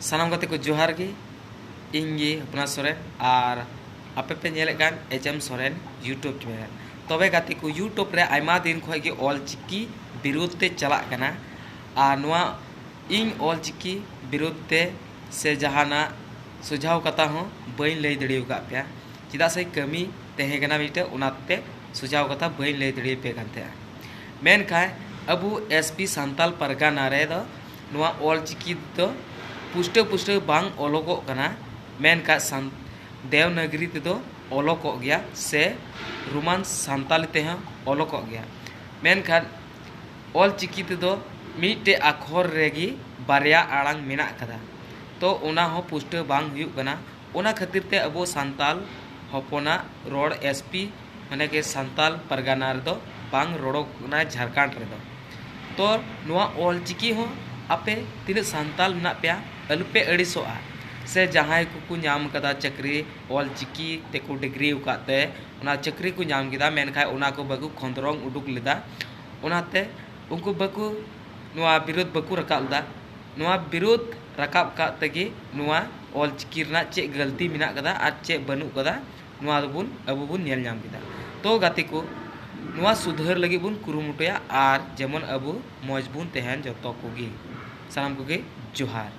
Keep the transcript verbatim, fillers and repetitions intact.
ᱥᱟᱱᱟᱢ ᱜᱟᱛᱮ ᱠᱚ ᱡᱚᱦᱟᱨ ᱜᱮ᱾ ᱤᱧ ᱜᱮ ᱦᱚᱯᱱᱟ ᱥᱚᱨᱮᱱ ᱟᱨ ᱟᱯᱮ ᱯᱮ ᱧᱮᱞᱮᱫ ᱠᱟᱱ H M Soren YouTube channel᱾ ᱛᱚᱵᱮ ᱜᱟᱛᱮ ᱠᱚ, YouTube ᱨᱮ ᱟᱭᱢᱟ ᱫᱤᱱ ᱠᱷᱚᱱ ᱜᱮ ᱚᱞ ᱪᱤᱠᱤ ᱵᱤᱨᱩᱫᱷ ᱛᱮ ᱪᱟᱞᱟᱜ ᱠᱟᱱᱟ᱾ ᱟᱨ ᱱᱚᱣᱟ ᱤᱧ ᱚᱞ ᱪᱤᱠᱤ ᱵᱤᱨᱩᱫᱷ ᱛᱮ ᱥᱮ ᱡᱟᱦᱟᱱᱟᱜ ᱥᱩᱡᱷᱟᱣ ᱠᱟᱛᱷᱟ ᱦᱚᱸ ᱵᱟᱹᱧ ᱞᱟᱹᱭ ᱫᱟᱲᱮ ᱟᱠᱟᱫ ᱯᱮᱭᱟ, ᱪᱮᱫᱟᱜ ᱥᱮ ᱠᱟᱹᱢᱤ ᱛᱟᱦᱮᱸ ᱠᱟᱱᱟ ᱢᱤᱫᱴᱮᱱ, ᱚᱱᱟᱛᱮ ᱥᱩᱡᱷᱟᱣ ᱠᱟᱛᱷᱟ ᱵᱟᱹᱧ ᱞᱟᱹᱭ ᱫᱟᱲᱮ ᱟᱯᱮ ᱠᱟᱱ ᱛᱟᱦᱮᱸᱫᱼᱟ᱾ ᱢᱮᱱᱠᱷᱟᱱ ᱟᱵᱚ ᱮᱥ ᱯᱤ ᱥᱟᱱᱛᱟᱞ ᱯᱟᱨᱜᱟᱱᱟ ᱨᱮᱫᱚ ᱱᱚᱣᱟ ᱚᱞ ᱪᱤᱠᱤ ᱫᱚ ᱯᱩᱥᱴᱟᱹᱣ ᱯᱩᱥᱴᱟᱹᱣ ᱵᱟᱝ ᱚᱞᱚᱜᱚᱜ ᱠᱟᱱᱟ, ᱢᱮᱱᱠᱷᱟᱱ ᱥᱟᱱ- ᱫᱮᱣᱱᱟᱜᱽᱨᱤ ᱛᱮᱫᱚ ᱚᱞᱚᱜᱚᱜ ᱜᱮᱭᱟ ᱥᱮ ᱨᱳᱢᱟᱱ ᱥᱟᱱᱛᱟᱞᱤ ᱛᱮᱦᱚᱸ ᱚᱞᱚᱜᱚᱜ ᱜᱮᱭᱟ᱾ ᱢᱮᱱᱠᱷᱟᱱ ᱚᱞ ᱪᱤᱠᱤ ᱛᱮᱫᱚ ᱢᱤᱫᱴᱮᱡ ᱟᱠᱷᱚᱨ ᱨᱮᱜᱮ ᱵᱟᱨᱭᱟ ᱟᱲᱟᱝ ᱢᱮᱱᱟᱜ ᱠᱟᱫᱟ, ᱛᱚ ᱚᱱᱟ ᱦᱚᱸ ᱯᱩᱥᱴᱟᱹᱣ ᱵᱟᱝ ᱦᱩᱭᱩᱜ ᱠᱟᱱᱟ᱾ ᱚᱱᱟ ᱠᱷᱟᱹᱛᱤᱨ ᱛᱮ ᱟᱵᱚ ᱥᱟᱱᱛᱟᱞ ᱦᱚᱯᱚᱱᱟᱜ ᱨᱚᱲ ᱮᱥ ᱯᱤ ᱢᱟᱱᱮ ᱠᱤ ᱥᱟᱱᱛᱟᱞ ᱯᱟᱨᱜᱟᱱᱟ ᱨᱮᱫᱚ ᱵᱟᱝ ᱨᱚᱲᱚᱜ ᱠᱟᱱᱟ ᱡᱷᱟᱲᱠᱷᱚᱸᱰ ᱨᱮᱫᱚ᱾ ᱛᱚ ᱱᱚᱣᱟ ᱚᱞ ᱪᱤᱠᱤ ᱦᱚᱸ ᱟᱯᱮ ᱛᱤᱱᱟᱹᱜ ᱥᱟᱱᱛᱟᱞ ᱢᱮᱱᱟᱜ ᱯᱮᱭᱟ, ᱟᱞᱚᱯᱮ ᱟᱹᱲᱤᱥᱚᱜᱼᱟ᱾ ᱥᱮ ᱡᱟᱦᱟᱸᱭ ᱠᱚᱠᱚ ᱧᱟᱢ ᱠᱟᱫᱟ ᱪᱟᱹᱠᱨᱤ, ᱚᱞ ᱪᱤᱠᱤ ᱛᱮᱠᱚ ᱰᱤᱜᱽᱨᱤ ᱟᱠᱟᱫ ᱛᱮ ᱚᱱᱟ ᱪᱟᱹᱠᱨᱤ ᱠᱚ ᱧᱟᱢ ᱠᱮᱫᱟ, ᱢᱮᱱᱠᱷᱟᱱ ᱚᱱᱟ ᱠᱚ ᱵᱟᱠᱚ ᱠᱷᱚᱸᱫᱽᱨᱚᱝ ᱩᱰᱩᱠ ᱞᱮᱫᱟ, ᱚᱱᱟᱛᱮ ᱩᱱᱠᱩ ᱵᱟᱠᱚ, ᱱᱚᱣᱟ ᱵᱤᱨᱳᱫᱷ ᱵᱟᱠᱚ ᱨᱟᱠᱟᱵ ᱞᱮᱫᱟ᱾ ᱱᱚᱣᱟ ᱵᱤᱨᱳᱫᱷ ᱨᱟᱠᱟᱵ ᱠᱟᱜ ᱛᱮᱜᱮ ᱱᱚᱣᱟ ᱚᱞ ᱪᱤᱠᱤ ᱨᱮᱱᱟᱜ ᱪᱮᱫ ᱜᱟᱹᱞᱛᱤ ᱢᱮᱱᱟᱜ ᱠᱟᱫᱟ ᱟᱨ ᱪᱮᱫ ᱵᱟᱹᱱᱩᱜ ᱠᱟᱫᱟ, ᱱᱚᱣᱟ ᱫᱚᱵᱚᱱ, ᱟᱵᱚ ᱵᱚᱱ ᱧᱮᱞ ᱧᱟᱢ ᱠᱮᱫᱟ᱾ ᱛᱚ ᱜᱟᱛᱮ ᱠᱚ, ᱱᱚᱣᱟ ᱥᱩᱫᱷᱟᱹᱨ ᱞᱟᱹᱜᱤᱫ ᱵᱚᱱ ᱠᱩᱨᱩᱢᱩᱴᱩᱭᱟ ᱟᱨ ᱡᱮᱢᱚᱱ ᱟᱵᱚ ᱢᱚᱡᱽ ᱵᱚᱱ ᱛᱟᱦᱮᱱ ᱡᱚᱛᱚ ᱠᱚᱜᱮ᱾ ᱥᱟᱱᱟᱢ ᱠᱚᱜᱮ ᱡᱚᱦᱟᱨ᱾